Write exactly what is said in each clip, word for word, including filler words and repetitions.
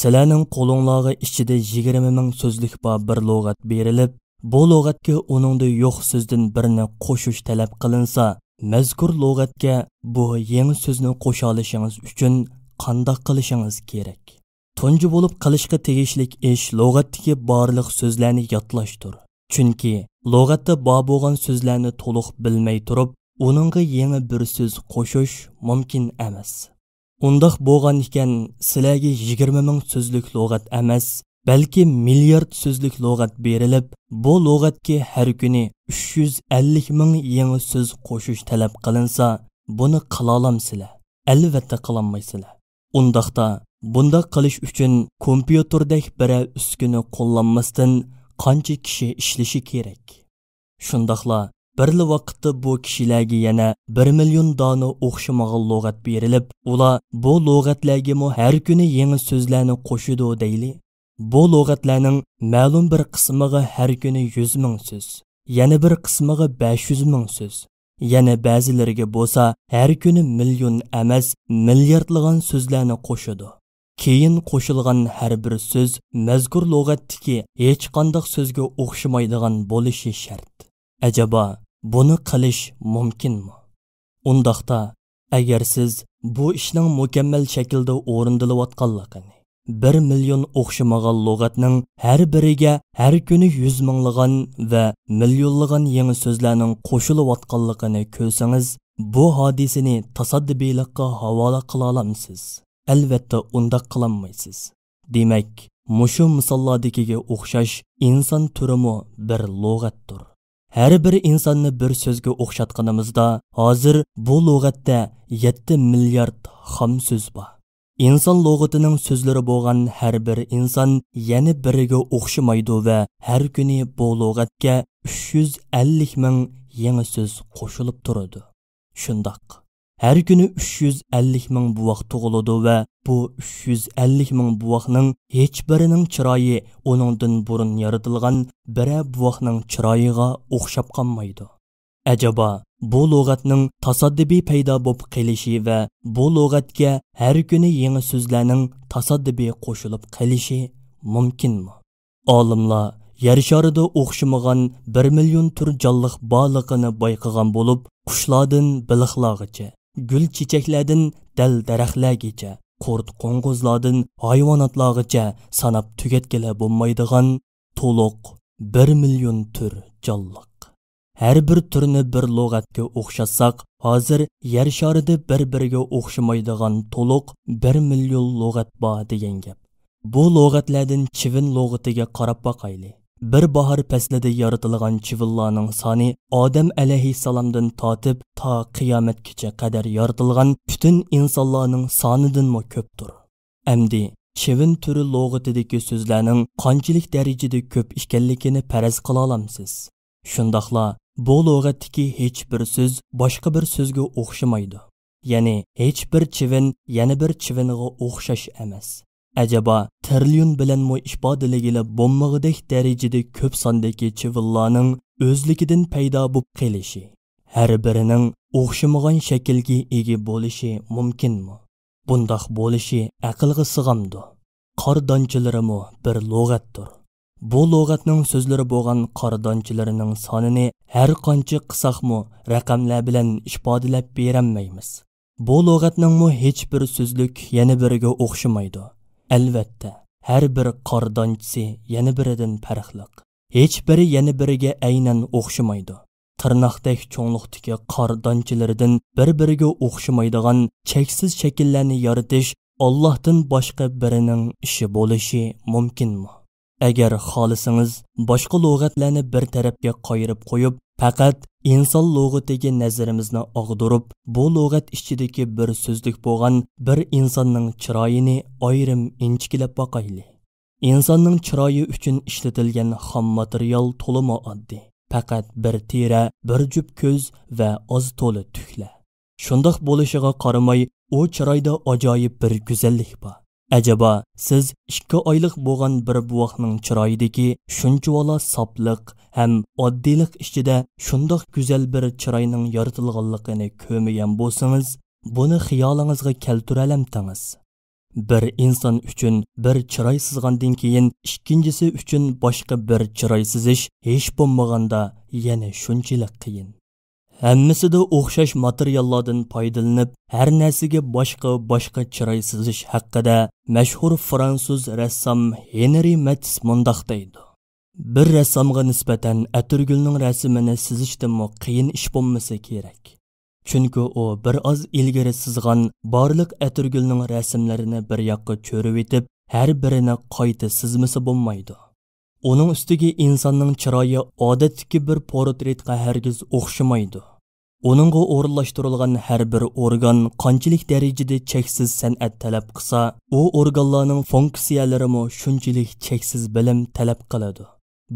سىلەرنىڭ قولۇڭلارغا ئىچىدە يىگىرمە مىڭ سۆزلۈك بار بىر لۇغەت بېرىلىپ، بۇ لۇغەتكە ئۇنىڭدا يوق سۆزدىن بىرنى قوشۇش تەلەپ قىلىنسا، مەزكۇر لۇغەتكە بۇ يېڭى سۆزنى قوشالىشىڭىز ئۈچۈن قانداق قىلىشىڭىز كېرەك؟ تۇنجى بولۇپ قىلىشقا تېگىشلىك ئىش لۇغەتتىكى بارلىق سۆزلەرنى يادلاشتۇر. چۈنكى لۇغەتتە بار بولغان سۆزلەرنى تولۇق بىلمەي تۇرۇپ، ئۇنىڭغا يېڭى بىر سۆز قوشۇش مۇمكىن ئەمەس. ئۇنداق بولغان ئىكەن، سىلەرگە يىگىرمە مىڭ سۆزلۈك لۇغەت ئەمەس، بەلكى مىليارد سۆزلۈك لۇغەت بېرىلىپ، بۇ لۇغەتكە ھەر كۈنى ئۈچ يۈز ئەللىك مىڭ يېڭى سۆز قوشۇش تەلەپ قىلىنسا، بۇنى قىلالامسىلەر؟ ئەلۋەتتە قىلالمايسىلەر. ئۇنداقتا، بۇنداق قىلىش ئۈچۈن كومپيۇتېردەك بىرەر ئۈسكۈنە قوللانماستىن قانچە كىشى ئىشلىشى كېرەك؟ شۇنداقلا، بىرلا ۋاقىتتا بۇ كىشىلەرگە يەنە بىر مىليون دانە ئوخشىمىغان لۇغەت بېرىلىپ، ئۇلار بۇ لۇغەتلەرگىمۇ ھەر كۈنى يېڭى سۆزلەرنى قوشىدۇ دەيلى. بۇ لۇغەتلەرنىڭ مەلۇم بىر قىسمىغا ھەر كۈنى يۈز مىڭ سۆز، يەنە بىر قىسمىغا بەش يۈز مىڭ سۆز، يەنە بەزىلىرىگە بولسا ھەر كۈنى مىليون ئەمەس، مىلياردلىغان سۆزلەرنى قوشىدۇ. كېيىن قوشۇلغان ھەر بىر سۆز مەزكۇر لۇغەتتىكى ھېچقانداق سۆزگە ئوخشىمايدىغان بولۇشى شەرت. ئەجەبا، بۇنى قىلىش مۇمكىنمۇ؟ ئۇنداقتا، ئەگەر سىز بۇ ئىشنىڭ مۇكەممەل شەكىلدە ئورۇندىلىۋاتقانلىقىنى، بىر مىليون ئوخشىمىغان لۇغەتنىڭ ھەر بىرىگە ھەر كۈنى يۈز مىڭلىغان ۋە مىليونلىغان يېڭى سۆزلەرنىڭ قوشۇلۇۋاتقانلىقىنى كۆرسىڭىز، بۇ ھادىسىنى تاسادىبىيلىققا ھاۋالە قىلالامسىز؟ ئەلۋەتتە، ئۇنداق قىلالمايسىز. دېمەك، مۇشۇ مىساللاردىكىگە ئوخشاش ئىنسان تۈرىمۇ بىر لۇغەتتۇر. ھەر بىر ئىنساننى بىر سۆزگە ئوخشاتقىنىمىزدا، ھازىر بۇ لۇغەتتە يەتتە مىليارد خام سۆز بار. ئىنسان لۇغىتىنىڭ سۆزلىرى بولغان ھەر بىر ئىنسان يەنە بىرىگە ئوخشىمايدۇ ۋە ھەر كۈنى بۇ لۇغەتكە ئۈچ يۈز ئەللىك مىڭ يېڭى سۆز قوشۇلۇپ تۇرىدۇ. شۇنداق، ھەر كۈنى ئۈچ يۈز ئەللىك مىڭ بوۋاق تۇغۇلىدۇ ۋە بۇ ئۈچ يۈز ئەللىك مىڭ بوۋاقنىڭ ھېچ بىرىنىڭ چىرايى ئۇنىڭدىن بۇرۇن يارىتىلغان بىرەر بوۋاقنىڭ چىرايىغا ئوخشاپ قالمايدۇ. ئەجەبا، بۇ لۇغەتنىڭ تاسادىبىي پەيدا بولۇپ قېلىشى ۋە بۇ لۇغەتكە ھەر كۈنى يېڭى سۆزلەرنىڭ تاسادىبىي قوشۇلۇپ قېلىشى مۇمكىنمۇ؟ ئالىملار يەر شارىدا ئوخشىمىغان بىر مىليون تۈر جانلىق بارلىقىنى بايقىغان بولۇپ، قۇشلاردىن بېلىقلارغىچە، گۈل چېچەكلەردىن دەل دەرەخلەرگىچە، قۇرت قوڭغۇزلاردىن ھايۋاناتلارغىچە ساناپ تۈگەتكىلى بولمايدىغان تولۇق بىر مىليون تۈر جانلىق. ھەر بىر تۈرنى بىر لۇغەتكە ئوخشاتساق، ھازىر يەر شارىدا بىر-بىرىگە ئوخشىمايدىغان تولۇق بىر مىليون لۇغەت بار دېگەن گەپ. بۇ لۇغەتلەردىن چىۋىن لۇغىتىگە قاراپ باقايلى. بىر باھار پەسلىدە يارىتىلغان چىۋىنلارنىڭ سانى ئادەم ئەلەيھىسسالامدىن تارتىپ تا قىيامەتكىچە قەدەر يارىتىلغان پۈتۈن ئىنسانلارنىڭ سانىدىنمۇ كۆپتۇر. ئەمدى چىۋىن تۈرى لۇغىتىدىكى سۆزلەرنىڭ قانچىلىك دەرىجىدە كۆپ ئىكەنلىكىنى پەرەز قىلالامسىز؟ شۇنداقلا بۇ لۇغەتتىكى ھېچ بىر سۆز باشقا بىر سۆزگە ئوخشىمايدۇ. يەنى ھېچ بىر چىۋىن يەنە بىر چىۋىنغا ئوخشاش ئەمەس. ئەجەبا، تىرىليون بىلەنمۇ ئىپادىلىگىلى بولمىغۇدەك دەرىجىدە كۆپ ساندىكى چىۋىنلارنىڭ ئۆزلۈكىدىن پەيدا بولۇپ قېلىشى، ھەر بىرىنىڭ ئوخشىمىغان شەكىلگە ئىگە بولۇشى مۇمكىنمۇ؟ بۇنداق بولۇشى ئەقىلگە سىغامدۇ؟ قار دانچىلىرىمۇ بىر لۇغەتتۇر. بۇ لۇغەتنىڭ سۆزلىرى بولغان قار دانچىلىرىنىڭ سانىنى ھەر قانچە قىساقمۇ رەقەملەر بىلەن ئىپادىلەپ بېرەلمەيمىز. بۇ لۇغەتنىڭمۇ ھېچ بىر سۆزلۈك يەنە بىرىگە ئوخشىمايدۇ. ئەلۋەتتە، ھەر بىر قار دانچىسى يەنە بىرىدىن پەرقلىق. ھېچ بىرى يەنە بىرىگە ئەينەن ئوخشىمايدۇ. تىرناقتەك چوڭلۇقتىكى قار دانچىلىرىدىن بىر-بىرىگە ئوخشىمايدىغان چەكسىز شەكىللەرنى يارىتىش ئاللاھتىن باشقا بىرىنىڭ ئىشى بولۇشى مۇمكىنمۇ؟ ئەگەر خالىسىڭىز، باشقا لۇغەتلەرنى بىر تەرەپكە قايرىپ قويۇپ، پەقەت ئىنسان لۇغىتىگە نەزىرىمىزنى ئاغدۇرۇپ، بۇ لۇغەت ئىچىدىكى بىر سۆزلۈك بولغان بىر ئىنساننىڭ چىرايىنى ئايرىم ئىنچىكىلەپ باقايلى. ئىنساننىڭ چىرايى ئۈچۈن ئىشلىتىلگەن خام ماتېرىيال تولىمۇ ئاددىي. پەقەت بىر تېرە، بىر جۈپ كۆز ۋە ئاز تولا تۈكلەر. شۇنداق بولۇشىغا قارىماي، ئۇ چىرايدا ئاجايىپ بىر گۈزەللىك بار. ئەجەبا، سىز ئىككى ئايلىق بولغان بىر بوۋاقنىڭ چىرايىدىكى شۇنچىۋالا ساپلىق ھەم ئاددىيلىق ئىچىدە شۇنداق گۈزەل بىر چىراينىڭ يارىتىلغانلىقىنى كۆرمىگەن بولسىڭىز، بۇنى خىيالىڭىزغا كەلتۈرەلەمتىڭىز؟ بىر ئىنسان ئۈچۈن بىر چىراي سىزغاندىن كېيىن ئىككىنچىسى ئۈچۈن باشقا بىر چىراي سىزىش ھېچ بولمىغاندا يەنە شۇنچىلىك قىيىن. ھەممىسىدە ئوخشاش ماتېرىياللاردىن پايدىلىنىپ، ھەر نەرسىگە باشقا-باشقا چىراي سىزىش ھەققىدە مەشھۇر فرانسۇز رەسسام ھېنرى ماتىس مۇنداق دەيدۇ: بىر رەسسامغا نىسبەتەن ئەتىرگۈلنىڭ رەسىمىنى سىزىشتىنمۇ قىيىن ئىش بولمىسا كېرەك. چۈنكى ئۇ بىر ئاز ئىلگىرى سىزغان بارلىق ئەتىرگۈلنىڭ رەسىملىرىنى بىر ياققا چۆرۈۋېتىپ، ھەر بىرىنى قايتا سىزمىسا بولمايدۇ. ئۇنىڭ ئۈستىگە ئىنساننىڭ چىرايى ئادەتتىكى بىر پورترېتقا ھەرگىز ئوخشىمايدۇ. ئۇنىڭغا ئورۇنلاشتۇرۇلغان ھەر بىر ئورگان قانچىلىك دەرىجىدە چەكسىز سەنئەت تەلەپ قىلسا، ئۇ ئورگانلارنىڭ فۇنكسىيەلىرىمۇ شۇنچىلىك چەكسىز بىلىم تەلەپ قىلىدۇ.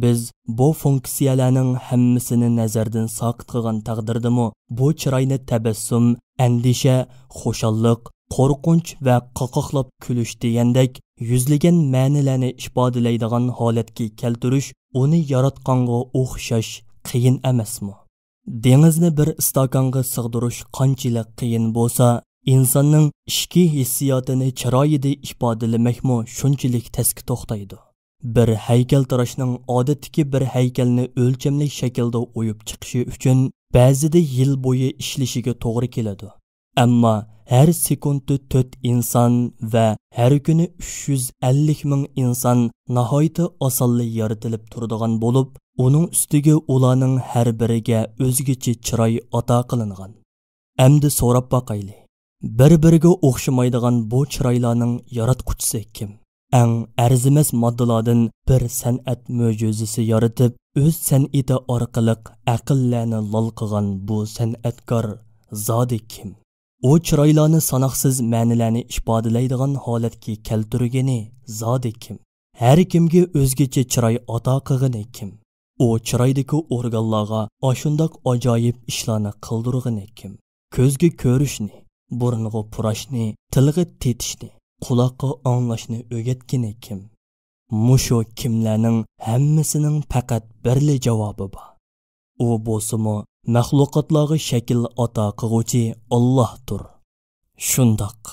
بىز بۇ فۇنكسىيەلەرنىڭ ھەممىسىنى نەزەردىن ساقىت قىلغان تەقدىردىمۇ، بۇ چىراينى تەبەسسۇم، ئەندىشە، خۇشاللىق، قورقۇنچ ۋە قاقاقلاپ كۈلۈش دېگەندەك يۈزلىگەن مەنىلەرنى ئىپادىلەيدىغان ھالەتكە كەلتۈرۈش ئۇنى ياراتقانغا ئوخشاش قىيىن ئەمەسمۇ؟ دېڭىزنى بىر ئىستاكانغا سىغدۇرۇش قانچىلىك قىيىن بولسا، ئىنساننىڭ ئىچكى ھېسسىياتىنى چىرايىدا ئىپادىلىمەكمۇ شۇنچىلىك تەسكە توختايدۇ. بىر ھەيكەلتىراشنىڭ ئادەتتىكى بىر ھەيكەلنى ئۆلچەملىك شەكىلدە ئويۇپ چىقىشى ئۈچۈن بەزىدە يىل بويى ئىشلىشىگە توغرا كېلىدۇ. ئەمما ھەر سېكۇنتتا تۆت ئىنسان ۋە ھەر كۈنى ئۈچ يۈز ئەللىك مىڭ ئىنسان ناھايىتى ئاسانلا يارىتىلىپ تۇرىدىغان بولۇپ، ئۇنىڭ ئۈستىگە ئۇلارنىڭ ھەر بىرىگە ئۆزگىچە چىراي ئاتا قىلىنغان. ئەمدى سوراپ باقايلى، بىر-بىرىگە ئوخشىمايدىغان بۇ چىرايلارنىڭ ياراتقۇچىسى كىم؟ ئەڭ ئەرزىمەس ماددىلاردىن بىر سەنئەت مۆجىزىسى يارىتىپ، ئۆز سەنئىتى ئارقىلىق ئەقىللەرنى لال قىلغان بۇ سەنئەتكار زادى كىم؟ ئۇ چىرايلارنى ساناقسىز مەنىلەرنى ئىپادىلەيدىغان ھالەتكە كەلتۈرگىنى زادى كىم؟ ھەر كىمگە ئۆزگىچە چىراي ئاتا قىلغىنى كىم؟ ئۇ چىرايدىكى ئورگانلارغا ئاشۇنداق ئاجايىپ ئىشلارنى قىلدۇرغىنى كىم؟ كۆزگە كۆرۈشنى، بۇرۇنغا پۇراشنى، تىلغا تېتىشنى، قۇلاققا ئاڭلاشنى ئۆگەتكىنى كىم؟ مۇشۇ كىملەرنىڭ ھەممىسىنىڭ پەقەت بىرلا جاۋابى بار. ئۇ بولسىمۇ مەخلۇقاتلارغا شەكىل ئاتا قىلغۇچى ئاللاھتۇر. شۇنداق،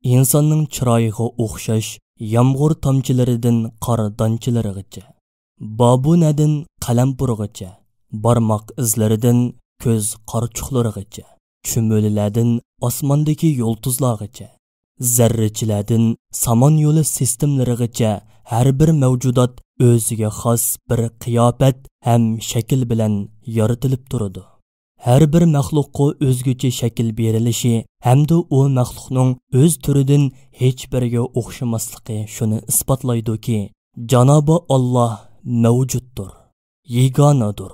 ئىنساننىڭ چىرايىغا ئوخشاش يامغۇر تامچىلىرىدىن قار دانچىلىرىغىچە، بابۇنەدىن قەلەمپۇرغىچە، بارماق ئىزلىرىدىن كۆز قارىچۇقلىرىغىچە، چۈمۈلىلەردىن ئاسماندىكى يۇلتۇزلارغىچە، زەررىچىلەردىن سامان يولى سىستېمىلىرىغىچە ھەر بىر مەۋجۇدات ئۆزىگە خاس بىر قىياپەت ھەم شەكىل بىلەن يارىتىلىپ تۇرىدۇ. ھەر بىر مەخلۇققا ئۆزگىچە شەكىل بېرىلىشى ھەمدە ئۇ مەخلۇقنىڭ ئۆز تۈرىدىن ھېچبىرىگە ئوخشىماسلىقى شۇنى ئىسپاتلايدۇكى، جانابى ئاللاھ مەۋجۇتتۇر، يېگانىدۇر.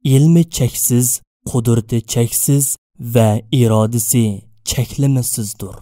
ئىلمى چەكسىز، قۇدرىتى چەكسىز ۋە ئىرادىسى چەكلىمىسىزدۇر.